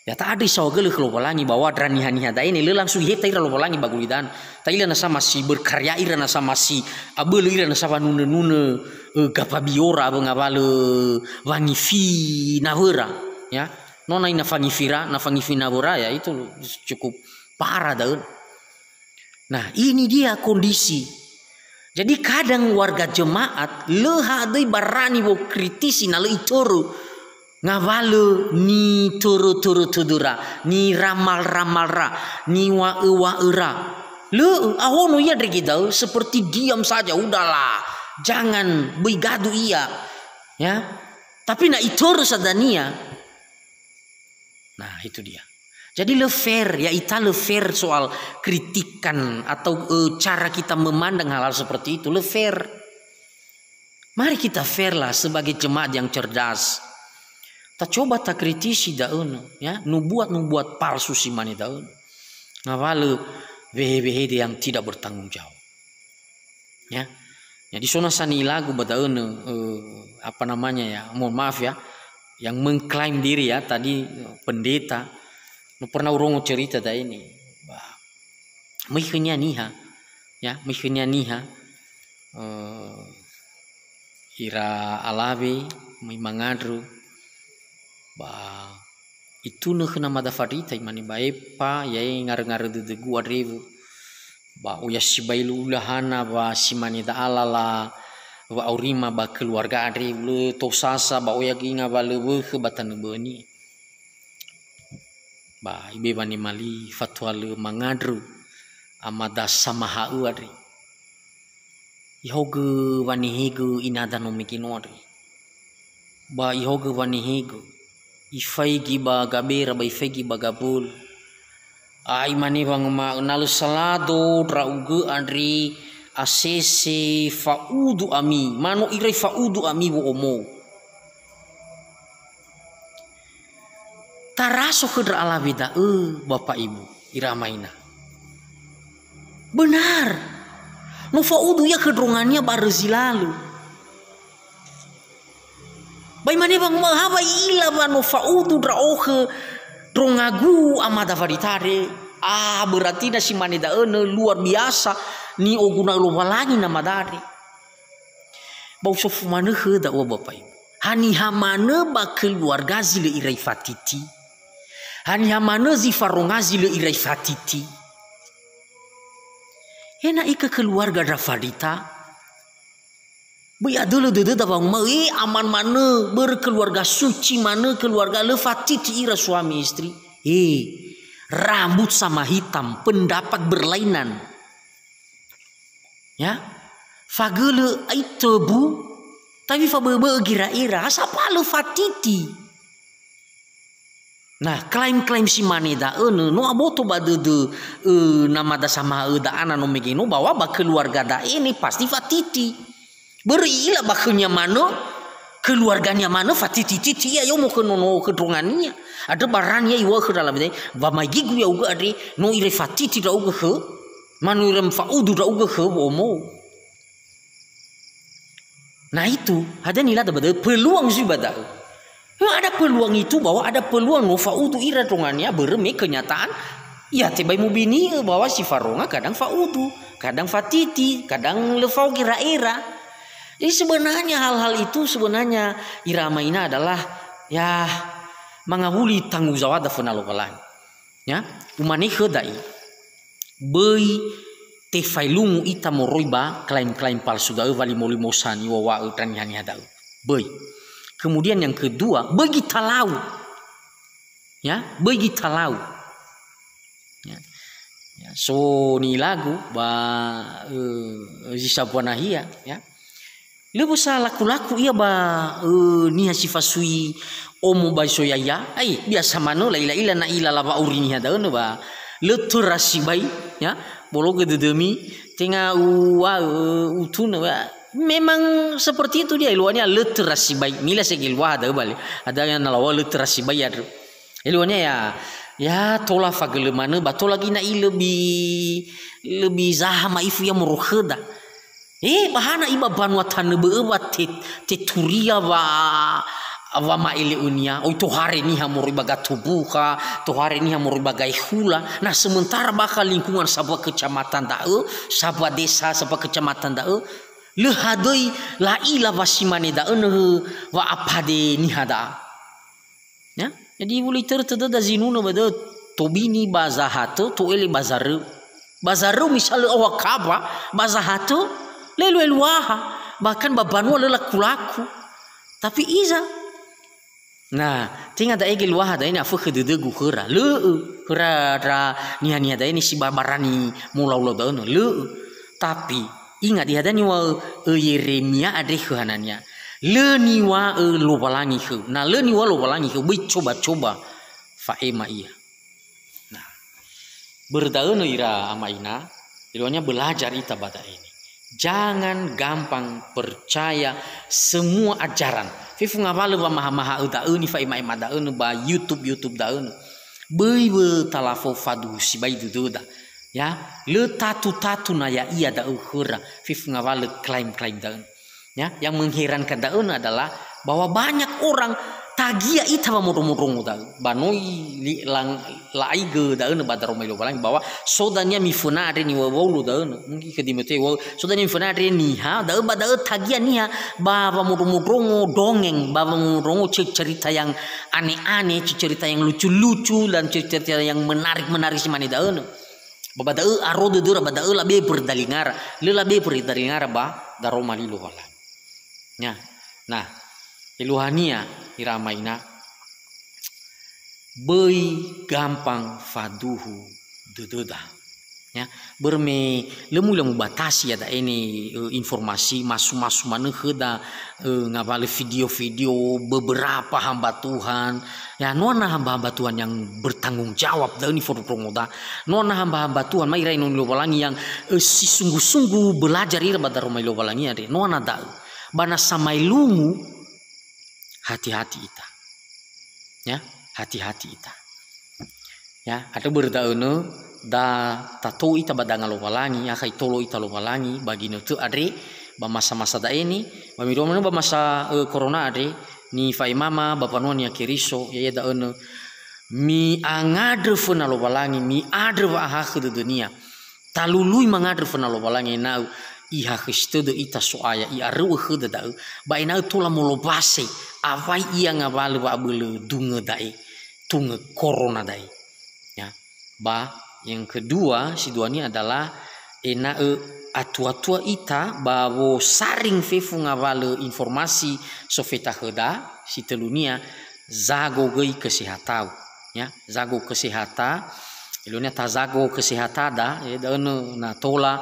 Ya, ta'andrö isaohagölö khö Lowalangi bahwa ndra niha-niha da'e ne lö langsung iheta ira Lowalangi ba gulidanö. Ta'ila nasa masi berkarya ira, nasa masi abölö ira, nasa wanunö-nunö, ö, gafabiora awö ngawalö wangifi nawöra, ya. No na ina fangifira, na fangifi nawöra, ya, itu cukup parah da'ö. Nah, ini dia kondisi. Jadi kadang warga jemaat lö hadöi barani wokritisi na lö itörö ngawalö nitörö-törö tödöra, niramal-ramalra, niŵa'ö-wa'öra. Lö'ö, ahono ia ndrege da'ö seperti diam saja, udahlah, jangan, böi gaduh ia. Ya. Tapi na itörö sa dania, Nah, itu dia. Jadi, lö fair, ya, ita lö fair soal kritikan atau, eh, cara kita memandang hal-hal seperti itu, lö fair. Mari kita fair lah sebagai jemaat yang cerdas. Tacoba takritisi da'önö, ya, nubuat-nubuat palsu si mane da'önö. Ngawalö wehe-wehede yang tidak bertanggung jawab. Ya. Jadi so nasa ni'ilagu ba da'önö, eh, apa namanya ya, mohon maaf ya, yang mengklaim diri ya, tadi, eh, pendeta, no pernah urongo cerita da'e ni. Bah, möi khönia niha, ya, möi khönia niha, eh, ira alawe, Mai mangandrö, ba itunö khö namada Fadrita, imane, "Ba epa, yae ngarö-ngarö dödögu andre, ba oya sibai lö ulahana wa simane da'a lala wa'aurima ba keluarga andre, ulö tosasa ba oya ginga wa lö wökhö ba tanö bö'önia." Ba ibe wanema li fatua lö mangandrö amada samaha'ö andre. Ihaogö wanehegö inada no mege no andre. Ba ihaogö wanehegö. Ifaigi ba gabera, ba ifaigi ba gabölö. A, imane wanguma'ö, "Na lö salado ndra'ugö andre, asese fa'udu ami, ma no irai fa'udu ami wo'omou." Taraso khö ndra alawe da'ö, Bapak Ibu, ira ama ina. Benar. No fa'udu ia khö ndrongania ba rözi lalö. Ba imane wanguma'ö, "Ha wa i'ila wa no fa'udu ndra'o khö ndrongagu amada Fadrita andre?" Ah, berarti na simane da'ö nö luar biasa ni'oguna'ö Lowalangi namada andre. Ba usofu manö khöda, ua Bapak Ibu. Haniha manö ba keluarga zi lö irai fatiti? Haniha manö zi faronga zi lö irai fatiti? He na ikö keluarga ndra Fadrita, böi adölö dödöda wanguma'ö, "Eh, aman manö, börö keluarga suci manö, keluarga lö fatiti ira suami istri." Eh, rambut sama hitam, pendapat berlainan. Ya, fagölö ai töbu, tapi fabö'ö-bö'ö gira-ira, asapa lö fatiti. Nah, klaim-klaim si mane da'ö nö, no aboto ba dödö, ö, namada samaha'ö da'a na no mege no, bahwa ba keluarga da'e ne pasti fatiti. Börö i'ila ba khönia manö, keluargania manö fatiti-titi ia yomo khö nono khö ndrongania. Andrö barani ia iŵa'ö khö ndra alawe da'e, "Wamaegigu ya'ugö andre, no irai fatiti ndra'ugö khö, ma no irai fa'udu ndra'ugö khö wo'omou." Nah itu, hadia nilada ba da'ö, peluang zui ba da'ö. Ada peluang itu bahwa ada peluang no fa'udu ira ndrongania börö me kenyataan, ya tebai mubini'ö bahwa si faronga kadang fa'udu, kadang fatiti, kadang lö fao gira-ira. Jadi sebenarnya hal-hal itu sebenarnya ira ama ina adalah, ya, mangawuli tanggung jawab da föna Lowalangi. Ya, umane khöda i, böi tefaelungu ita moroi ba klaim-klaim palsu da'ö, walimo-limo sa niŵa'ö ndra niha-niha da'ö. Böi. Kemudian yang kedua, böi gitalau. Ya, böi gitalau. Ya. Ya, so nilagu ba, eh, zi sambua nahia, ya. Lö bosa laku-laku ia ba, eh, niha si fasui omo ba soyaya. Ai, biasa manö la'ila-ila na ilala wa'auri niha da'ö nö ba. Lö töra sibai, ya. Bologö dödömi, tenga uŵa'ö, utunö, wa. Memang seperti itu dia, eluahania lö töra sibai. Mila sege eluaha da'ö bale. Ada yang nalawa lö töra sibai andrö. Eluahania ya, ya tola fagölö manö, ba tola göi na'i löbi, löbi zaha ma'ifu ia moroi khöda. Eh, ba hana iba banua tanö bö'ö wa te-, teturia wa, wa ma'ele'önia. Oi, tohare niha moroi ba gatubuha, tohare niha moroi ba gaehula. Nah, sementara bakha lingkungan sambua kecamatan da'ö, sambua desa, sambua kecamatan da'ö, lö hadöi la'ila wa simane da'ö nöhö wa apade niha da'a. Ya, jadi wuli törö tödöda zinunö ba dödö, tobini ba zahatö, to'ele ba zaröu. Ba zaröu misal lö aoha kawa, ba zahatö, lö elu-eluaha, bahkan ba banua lö laku-laku. Tapi iza. Nah, tenga da'e geluaha da'e ne afökhö dödögu khöra. Lö'ö, khöra ndra niha-niha da'e ne si ba barani molau-lau da'ö nö. Lö'ö. Tapi, ingat, ihadia niŵa'ö, ö, Yeremia andre khö Hanania. Lö niŵa'ö Lowalangi khöu. Na lö niŵa'ö Lowalangi khöu, böi coba-coba fa'ema ia. Nah, börö da'ö nö ira ama ina, eluahania belajar ita ba da'e ne. Jangan gampang percaya semua ajaran. Fefu ngawalö wamaha-maha'ö da'ö, nifa'ema-ema da'ö nö ba YouTube, YouTube da'ö nö. Böi wö talafo faduhu sibai dödöda. Ya, lö tatu-tatu na ya'ia da'ö khöra, fefu ngawalö klaim-klaim da'ö. Ya, yang mengherankan da'ö adalah bahwa banyak orang tagia ita wamondromondrongo da'ö. Ba no i-, li-, lang-, la'aigö da'önö ba daroma Lowalangi bahwa so dania miföna andre niŵa'ö Waulo da'önö. Mungkin khö Dimote wa'ö, so dania miföna andre niha, da'ö ba da'ö tagia niha ba wamondromondrongo dongeng, ba wamondromondrongo ce-, cerita yang aneh-aneh, ce-, cerita yang lucu-lucu, dan ce-, cerita yang menarik-menarik si mane da'önö. Ba, ba da'ö aro dödöra, ba da'ö labe berdalingara, lö labe berdalingara ba daroma li Lowalangi. Ya. Nah, eluahania ira ama ina, böi gampang faduhu dödöda. Ya, börö me lö mula mubatasi ya da'e ni, eh, informasi, masu-masu manö khöda, eh, ngawalö video-video beberapa hamba Tuhan. Ya, noana hamba-hamba Tuhan yang bertanggung jawab da'ö nifondrondrongoda. Noana hamba-hamba Tuhan mai ira inono Lowalangi yang, eh, si sungguh-sungguh belajar ira ba daroma Lowalangi andre. Noana da'ö. Ba na samaelungu, hati-hati ita. Ya, hati-hati ita. Ya, andrö börö da'ö nö, da tatou ita ba danga Lowalangi, akha itolo ita Lowalangi ba ginötö andre, ba masa-masa da'e ni, ba miruamönö ba masa, ö, corona andre, nifa'emama ba mbanua Niha Keriso, ya'ia da'ö nö, mi'angandrö föna Lowalangi, mi'andrö wa'ahakhö dödönia. Talului mangandrö föna Lowalangi ena'ö Ihakhösi tödö ita So'aya, I'aröu'ö khöda da'ö, ba ena'ö tola molowase, awai ia ngawalö wa'abölö dungö da'e, tungö corona da'e. Ya. Ba yang kedua, si duania adalah ena'ö atua-tua ita ba wosaring fefu ngawalö informasi sofeta khöda, si tölunia, zago göi kesehatau. Ya, zago kesehata, eluahania tazago kesehatada, ya, da'ö nö na tola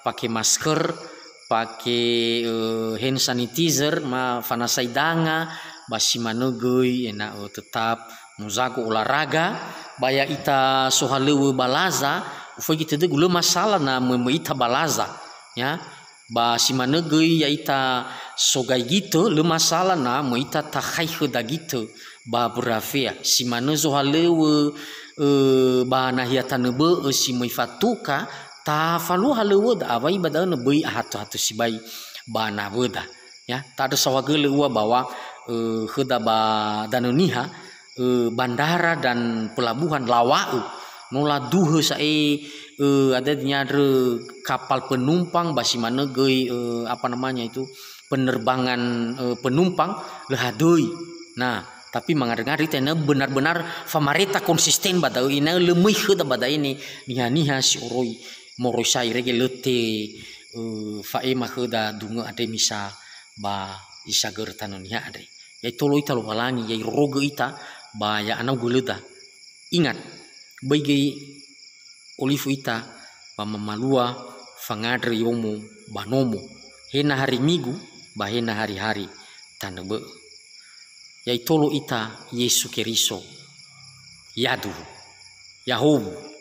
pake masker, pake, eh, hand sanitizer, ma fanasai danga, ba si manö göi ena'ö tetap muzago olahraga, ba ya'ita sohalöŵö balaza, ufaigi tödögu lö masala na möi-möi ita balaza, ya. Ba si manö göi ya'ita sogai gitö, lö masala na möi ita takhai khöda gitö ba wöra fea. Si manö zohalöŵö, ö, ba nahia tanö bö'ö si möi fatuka, tafalua halöŵöda, awai ba da'ö nö böi ahatö-hatö sibai ba nawöda. Ya, ta'andrö saohagölö ua bahwa, ö, khöda ba Danö Niha, ö, bandara dan pelabuhan lawa'ö. No laduhö sa'e, ö, ada niandrö kapal penumpang, ba si manö göi, ö, apa namanya itu, penerbangan, ö, penumpang, lö hadöi. Nah, tapi mangandrö-ngandrö ita ena'ö benar-benar famareta konsisten ba da'ö, ena'ö lö möi khöda ba da'e ni-, niha-niha si oroi moroi sa irege lö te, ö, fa'ema khöda dungö andre misa ba zi sagörö Tanö Niha andre. Ya'itolo ita Lowalangi, ya'irorogö ita ba ya'anau gölöda. Ingat, böi göi olifu ita ba mamalua fangandrö yomo ba nomo. He na hari Migu, ba he na hari-hari tanö bö'ö. Ya'itolo ita Yesu Keriso. Yaduhu. Yahowu.